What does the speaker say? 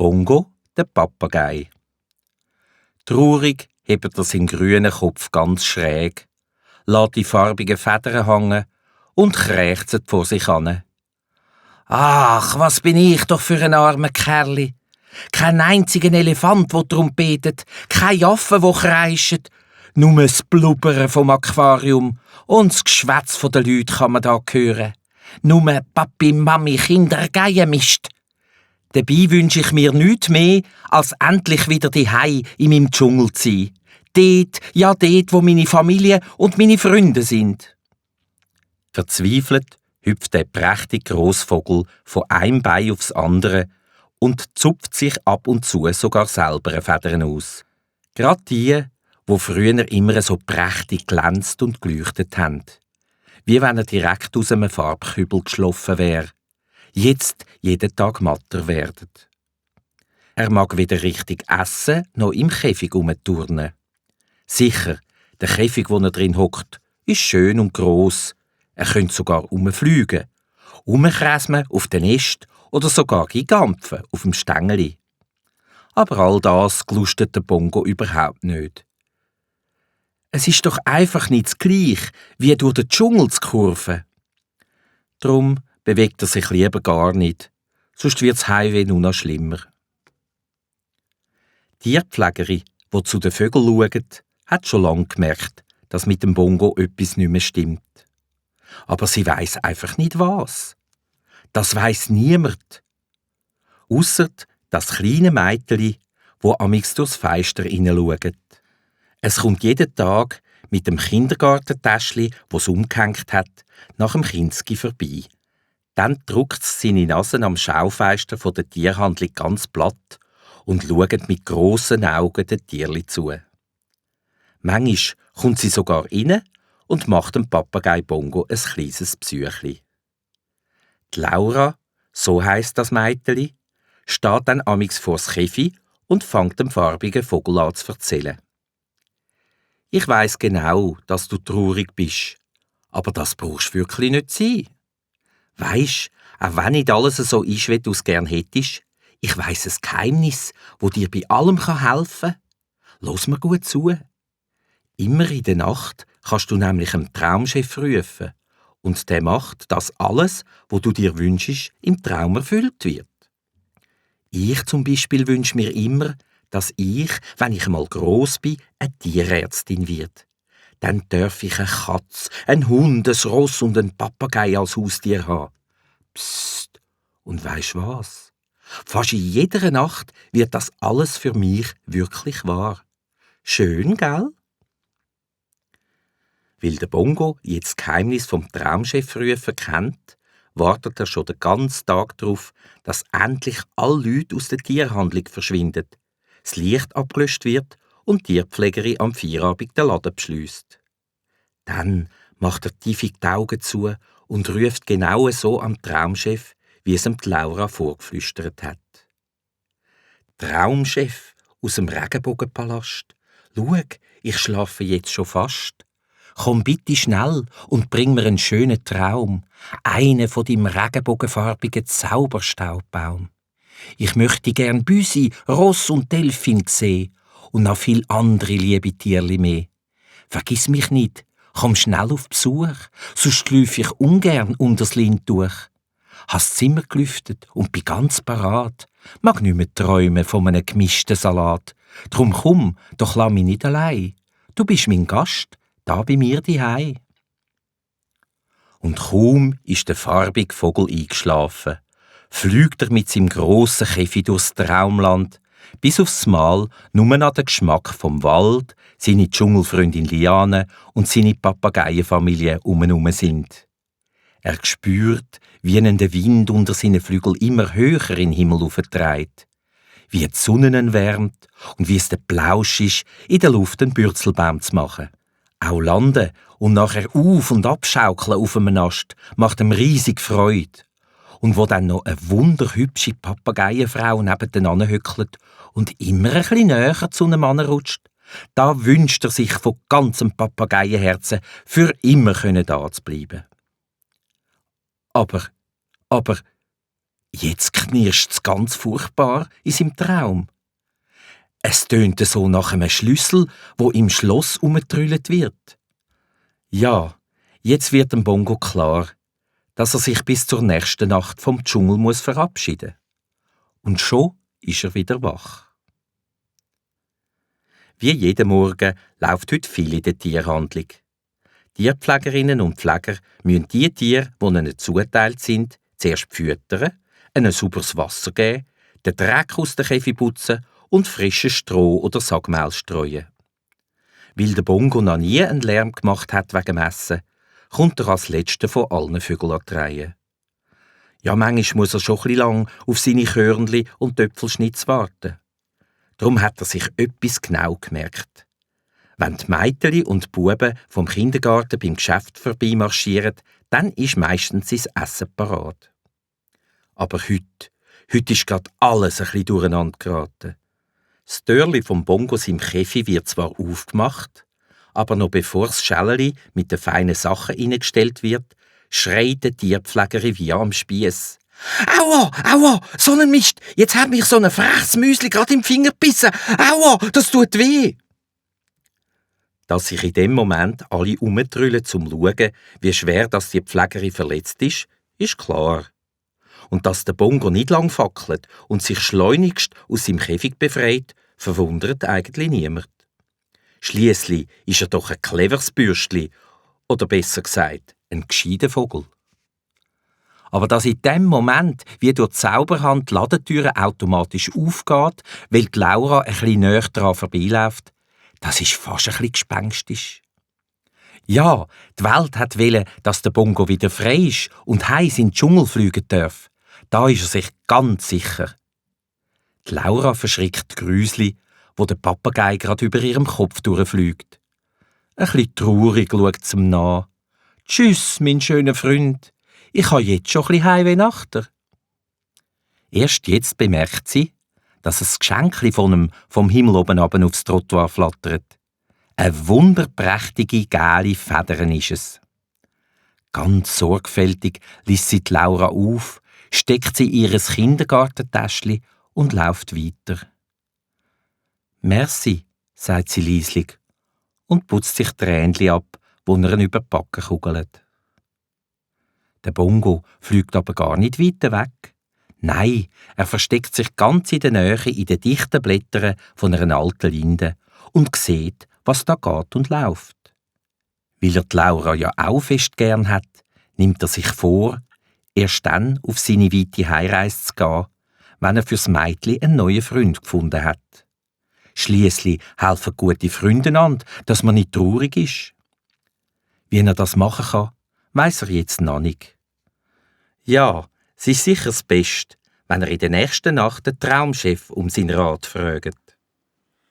Bongo, der Papagei. Traurig hebt er seinen grünen Kopf ganz schräg, lässt die farbigen Federn hängen und krächzt vor sich an. Ach, was bin ich doch für ein armer Kerli. Kein einzigen Elefant, der trompetet, kein Affe, der kreischt. Nur das Blubbern vom Aquarium und das Geschwätz der Leute kann man da hören. Nur Papi, Mami, Kinder, Geiermist. Dabei wünsche ich mir nichts mehr, als endlich wieder daheim in meinem Dschungel zu sein. Dort, wo meine Familie und meine Freunde sind. Verzweifelt hüpft der prächtige Grossvogel von einem Bein aufs andere und zupft sich ab und zu sogar selber Federn aus. Gerade die, wo früher immer so prächtig glänzt und geleuchtet haben. Wie wenn er direkt aus einem Farbkübel geschlafen wäre. Jetzt jeden Tag matter werdet. Er mag weder richtig essen, noch im Käfig umturnen. Sicher, der Käfig, wo er drin hockt, ist schön und gross. Er könnte sogar umfliegen, umkräsmen auf den Nest oder sogar gigampfen auf dem Stängeli. Aber all das gelustet der Bongo überhaupt nicht. Es ist doch einfach nicht das Gleiche, wie durch den Dschungel zu kurven. Drum bewegt er sich lieber gar nicht, sonst wird das Heimweh nur noch schlimmer. Die Tierpflegerin, die zu den Vögeln schaut, hat schon lange gemerkt, dass mit dem Bongo etwas nicht mehr stimmt. Aber sie weiss einfach nicht was. Das weiss niemand. Ausser das kleine Mädchen, wo amix durchs Fenster hineinschaut. Es kommt jeden Tag mit dem Kindergartentäschli, das es umgehängt hat, nach dem Kinski vorbei. Dann drückt es seine Nase am Schaufenster der Tierhandlung ganz platt und schaut mit grossen Augen den Tierli zu. Manchmal kommt sie sogar rein und macht dem Papagei Bongo ein kleines Psychli. Die Laura, so heisst das Mädchen, steht dann amix vors Käfi und fängt dem farbigen Vogel an zu erzählen. Ich weiss genau, dass du traurig bist, aber das brauchst du wirklich nicht sein. Weisst, auch wenn nicht alles so ist, wie du es gern hättest, ich weiss ein Geheimnis, wo dir bei allem helfen kann. Los mir gut zu. Immer in der Nacht kannst du nämlich einen Traumchef rufen und der macht, dass alles, wo du dir wünschst, im Traum erfüllt wird. Ich zum Beispiel wünsche mir immer, dass ich, wenn ich mal gross bin, eine Tierärztin wird. Dann darf ich eine Katze, einen Hund, ein Ross und einen Papagei als Haustier haben. Psst! Und weisst was? Fast in jeder Nacht wird das alles für mich wirklich wahr. Schön, gell? Weil der Bongo jetzt das Geheimnis vom Traumchef rufen kennt, wartet er schon den ganzen Tag darauf, dass endlich alle Leute aus der Tierhandlung verschwinden, das Licht abgelöscht wird und die Tierpflegerin am Feierabend den Laden beschliesst. Dann macht er tief die Augen zu und ruft genau so am Traumchef, wie es ihm die Laura vorgeflüstert hat. Traumchef aus dem Regenbogenpalast, schau, ich schlafe jetzt schon fast. Komm bitte schnell und bring mir einen schönen Traum, einen von deinem regenbogenfarbigen Zauberstaubbaum. Ich möchte gern Büsi, Ross und Delfin sehen und noch viel andere liebe Tierli mehr. Vergiss mich nicht, komm schnell auf Besuch, sonst läufe ich ungern unters Lindtuch. Has Zimmer gelüftet und bin ganz parat, mag nicht mehr träumen von einem gemischten Salat. Drum komm, doch lass mich nicht allein. Du bist mein Gast, da bei mir daheim. Und kaum ist der farbige Vogel eingeschlafen, fliegt er mit seinem grossen Käfig durchs Traumland, bis aufs Mal nur an den Geschmack vom Wald, seine Dschungelfreundin Liane und seine Papageienfamilie herum sind. Er spürt, wie ihn der Wind unter seinen Flügeln immer höher in den Himmel auftreibt, wie die Sonne ihn wärmt und wie es der Plausch ist, in der Luft einen Bürzelbaum zu machen. Auch landen und nachher auf- und abschaukeln auf einem Ast macht ihm riesig Freude. Und wo dann noch eine wunderhübsche Papageienfrau nebenan hückelt und immer ein bisschen näher zu einem Mann rutscht, da wünscht er sich von ganzem Papageienherzen, für immer da zu bleiben. Aber, Jetzt knirscht's ganz furchtbar in seinem Traum. Es tönte so nach einem Schlüssel, wo im Schloss umgetrüllt wird. Ja, jetzt wird dem Bongo klar, dass er sich bis zur nächsten Nacht vom Dschungel muss verabschieden. Und schon ist er wieder wach. Wie jeden Morgen läuft heute viel in der Tierhandlung. Tierpflegerinnen und Pfleger müssen die Tiere, die ihnen zugeteilt sind, zuerst füttern, ihnen sauberes Wasser geben, den Dreck aus den Käfig putzen und frisches Stroh oder Sackmehl streuen. Weil der Bongo noch nie einen Lärm gemacht hat wegen dem Essen, kommt er als Letzter von allen Vögeln an die Reihe. Ja, manchmal muss er schon ein bisschen lang auf seine Körnli und Töpfelschnitz warten. Darum hat er sich etwas genau gemerkt. Wenn die Mädchen und die Buben vom Kindergarten beim Geschäft vorbeimarschieren, dann ist meistens sein Essen parat. Aber heute ist gerade alles ein bisschen durcheinander geraten. Das Türli vom Bongo im Käfig wird zwar aufgemacht, aber noch bevor das Schäleli mit den feinen Sachen reingestellt wird, schreit die Tierpflegerin wie am Spiess. «Aua, aua, so ein Mist! Jetzt hat mich so ein freches Müsli gerade im Finger gebissen! Aua, das tut weh!» Dass sich in dem Moment alle umtrüllen, um zu schauen, wie schwer dass die Pflegerin verletzt ist klar. Und dass der Bongo nicht lang fackelt und sich schleunigst aus seinem Käfig befreit, verwundert eigentlich niemand. Schliesslich ist er doch ein cleveres Bürstli, oder besser gesagt, ein gescheiter Vogel. Aber dass in dem Moment wie durch die Zauberhand die Ladentüre automatisch aufgeht, weil die Laura ein bisschen näher daran vorbeiläuft, das ist fast ein bisschen gespenstisch. Ja, die Welt hat wollen, dass der Bongo wieder frei ist und heiß in den Dschungel fliegen darf. Da ist er sich ganz sicher. Die Laura verschrickt Grüsli, wo der Papagei gerade über ihrem Kopf durchfliegt. Ein bisschen traurig schaut sie ihm nach. «Tschüss, mein schöner Freund. Ich habe jetzt schon ein bisschen Heimweh nach dir.» Erst jetzt bemerkt sie, dass ein Geschenkli von ihm vom Himmel oben runter aufs Trottoir flattert. Eine wunderprächtige, gelbe Federn ist es. Ganz sorgfältig liest sie die Laura auf, steckt sie in ihr Kindergartentäschli und läuft weiter. «Merci», sagt sie leislich und putzt sich die Tränchen ab, wo er ihn über die Backen kugelt. Der Bongo fliegt aber gar nicht weit weg. Nein, er versteckt sich ganz in der Nähe in den dichten Blättern von einer alten Linde und sieht, was da geht und läuft. Weil er die Laura ja auch fest gern hat, nimmt er sich vor, erst dann auf seine weite Heimreise zu gehen, wenn er fürs Mädchen einen neuen Freund gefunden hat. Schliesslich helfen gute Freunde an, dass man nicht traurig ist. Wie er das machen kann, weiss er jetzt noch nicht. Ja, es ist sicher das Beste, wenn er in der nächsten Nacht den Traumchef um seinen Rat fragt.